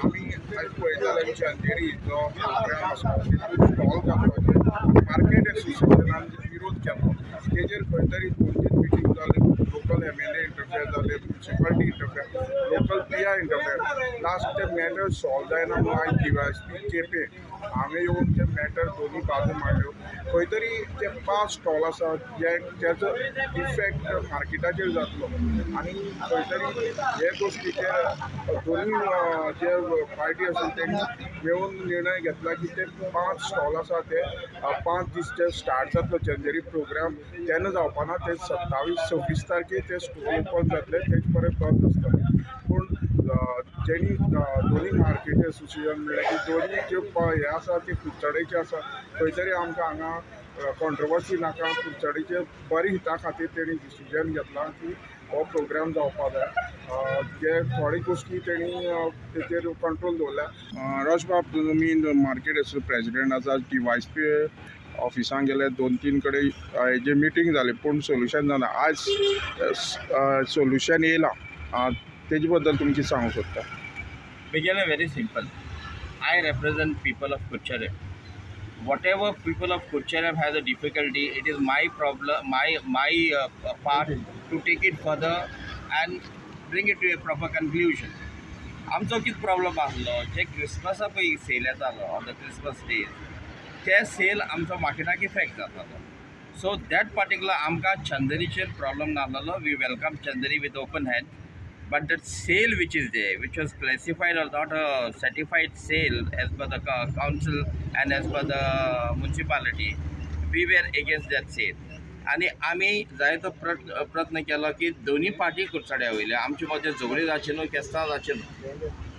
आमी आयज पळयता जाल्यार चंदेरी जो प्रोग्राम आसा तितून स्टॉल घालपाचेर मार्केट एसोसिएशनान विरोध केलो तेजेर खंय तरी 2-3 मिटींग जाले, लोकल MLA interfere जाले, municipality interfere, local PI interfere, last ते मॅटर सॉल्व जायना म्हणून आयज DYSP Quepem हांवें येवन ते मॅटर दोनूय बाजू मांडल्यो. खंय तरी ते 5 स्टॉल आसा जे तेजो इफेक्ट मार्केटाचेर जातलो आनी खंय तरी हे गोश्टीचेर दोनूय जे पार्टी आसा तेणी मेळून निर्णय घेतला की ते 5 स्टॉल आसा ते 5 दीस ते स्टार्ट जातलो चंदेरी प्रोग्राम तेन्ना जावपाना, ते 27-26 तारखेर ते स्टॉल ओपन जातले, तेज परत बंद आसतले. पूण जेणी दोनूय मार्केट एसोसिएशन म्हणल्यार की दोनूय ज्यो हे आसा ते कुडचडेचे आसा, खंय तरी आमकां हांगा कॉन्ट्रोवर्सी नाका, कुडचडेचे बरे हिता खातीर तेणी डिसिजन घेतला की हो प्रोग्राम जावपा जाय. जे थोडी गोश्टी तेणी तेचेर कंट्रोल दवरल्या. रोशबाब, तुमी मार्केट प्रेजिडेंट आसा, DYSP ऑफिसांत गेले 2-3 कडेन हेजे मिटींग जाली पूण सोल्युशन जाना. आयज सोल्युशन येयलां, तेजे बद्दल तुमी कितें सांगूंक सोदता? Begin very simple. I represent people of Curchorem. Whatever people of Curchorem has a difficulty, it is my problem, my part to take it further and bring it to a proper conclusion. आमचो कितें problem आसलो, जे क्रिसमसा पळय sale येतालो on the Christmas days, ते sale आमचो मार्केटाक effect जातालो. So that particular आमकां चंदेरीचेर problem नासलेलो. We welcome Chanderi with open hand, but that sale which is there, which was classified or not a certified sale as per the council and as per the municipality, we were against that sale. आनी आमी जायतो प्रयत्न केलो की दोनूय party कुडचड्या वयले आमचे मदें झगडीं जावचें न्हू, केस्तांव जावचें न्हू,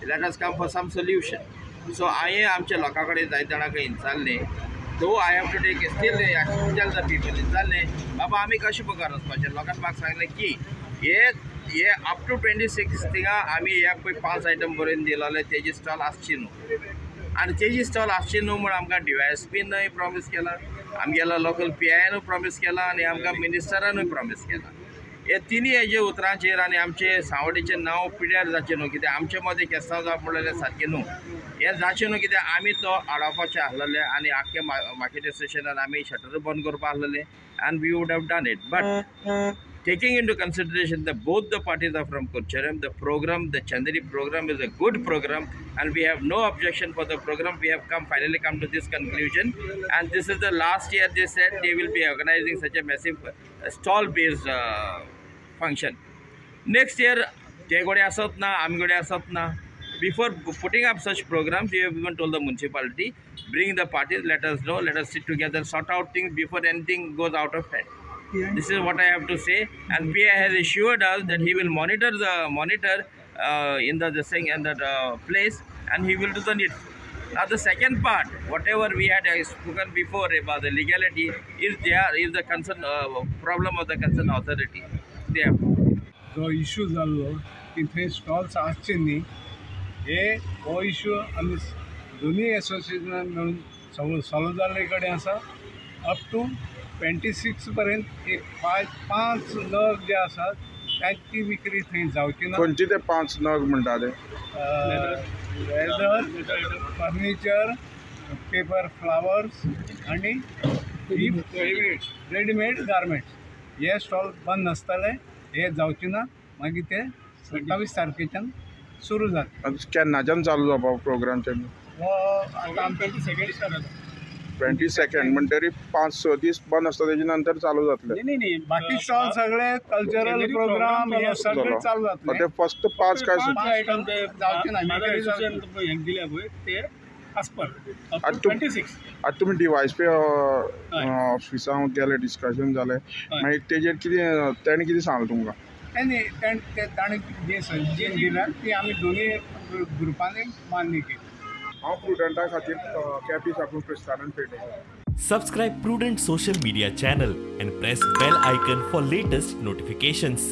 let us come for some solution. So हांवें आमच्या लोकां कडेन जायते जाणां कडेन विचारलें, though I have to take still tell the people, विचारलें बाबा आमी कशें मुखार वचपाचें. लोकांक म्हाका सांगलें की हे हे अप टू 26 थिंगा आमी हे पळय 5 आयटम बरोवन दिलोले तेजी स्टॉल आसची न्हू, आनी तेजी स्टॉल आसची न्हू म्हूण आमकां DYSPनूय प्रॉमीस केला, आमगेलो लोकल PIनूय प्रॉमीस केला आनी आमकां मिनिस्टरानूय प्रॉमीस केला. हे तिनूय हेजे उतरांचेर आनी आमचे सांवड्डेचें नांव पिड्यार जाचें न्हू, कित्याक आमचे मदें केस्तांव जावप म्हणल्यार सारकें न्हू, हें जाचें न्हू कित्याक आमी तो आडावपाचें आसलेलें आनी आख्खे मार्केट एसोसिएशनान आमी शटर बंद करपा आसलेलें and we would have done it. But taking into consideration that both the parties are from Curchorem, the program, the Chanderi program is a good program and we have no objection for the program. We have finally come to this conclusion, and this is the last year they said they will be organizing such a massive stall-based function. Next year, ते गोडे असत ना, आमी गोडे असत ना. Before putting up such programs, we have even told the municipality, bring the parties, let us know, let us sit together, sort out things before anything goes out of hand. This is what I have to say, and PI has assured us that he will monitor in the thing and that place, and he will do the needful. Now the second part, whatever we had spoken before about the legality, is there is the concern problem of the concerned authority. There. जो issue जाल्लो की थंय stalls आसचे न्ही, हे हो issue आमी दोनूय एसोसिएशनान मेळून सॉल्व जाल्ले कडेन आसा. अप टू 26 पर्यंत एक 5 नग जे आसात तांची विक्री थंय जावची ना. खंयचे ते 5 नग म्हणटा ते? लेदर, फर्निचर, पेपर फ्लावर्स आनी रेडीमेड गार्मेंट्स हे स्टॉल बंद आसतले, हे जावचे ना. मागीर ते 27 तारखेच्यान सुरू जाता. केन्नाच्यान चालू जावपा प्रोग्राम? हो आतां आमकां 22 स्टार्ट जाता. 22 म्हणटरी 5-6 दीस बंद आसता, तेजे नंतर चालू जातले. न्ही न्ही, बाकी स्टॉल सगळे कल्चरल प्रोग्राम हे सगळे चालू जातले. ते फक्त 5 काय आयटम ते जावचे ना, दिल्या पळय ते आसपाक 26. आतां तुमी DYSP ऑफिसांत गेले, डिस्कशन जालें, मागीर तेजेर कितें तेणें कितें सांगलें तुमकां? ताणें जें सजेशन दिलां ती आमी दोनूय ग्रुपांनी मान्य केली. हांव प्रुडंटा खातीर केपी साकून Kristanand Pednekar. Subscribe Prudent social media channel and press bell icon for latest notifications.